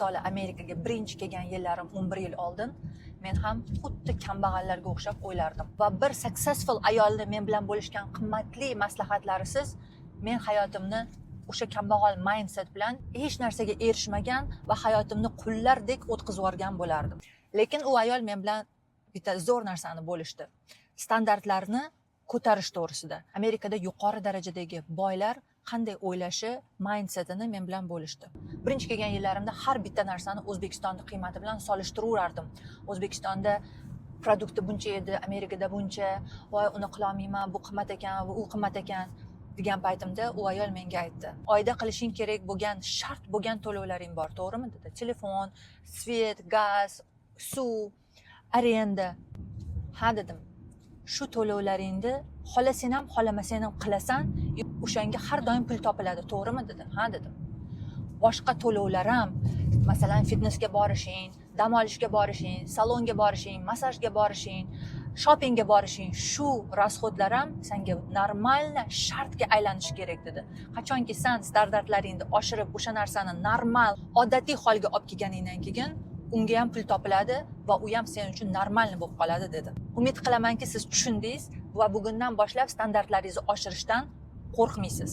Misoli, Amerikaga birinchi kelgan yillarim, 11 yil oldin men ham xuddi kambag'allarga o'xshab o'ylardim va bir successful ayolni men bilan bo'lishgan qimmatli maslahatlarisiz men hayotimni o'sha kambag'al mindset bilan hech narsaga erishmagan va hayotimni qullardek o'tkazib yuborgan bo'lardim. Lekin u ayol men bilan bitta zo'r narsani bo'lishdi: standartlarni ko'tarish to'g'risida. Amerikada yuqori darajadagi boylar qanday o'ylashi, mindsetini men bilan bo'lishdi. Birinchi kelgan yillarimda har bitta narsani O'zbekistonni qiymati bilan solishtiraverardim. O'zbekistonda продукт i buncha edi, Amerikada buncha, voy, uni qilolmayman, bu qimmat ekan, u qimmat ekan degan paytimda u ayol menga aytdi: "Oyda qilishing kerak bo'lgan, shart bo'lgan to'lovlaring bor, to'g'rimi?" dedi. "Telefon, свет, gaz, suv, arenda." "Ha", dedim. "Shu to'lovlaringni xohlasang ham, xohlamasang ham qilasan, o'shanga har doim pul topiladi, to'g'rimi?" dedi. "Ha", dedim. "Boshqa to'lovlar ham, masalan, fitnesga borishing, dam olishga borishing, salonga borishing, massajga borishing, shoppingga borishing, shu расход lar ham sanga нормально shartga aylanishi kerak", dedi. "Qachonki san standartlaringni oshirib, o'sha narsani normal, odatiy holga olib kelganingdan keyin unga ham pul topiladi va u ham sen uchun нормальный bo'lib qoladi", dedi. Umid qilamanki, siz tushundingiz va bugundan boshlab standartlaringizni oshirishdan qo'rqmaysiz.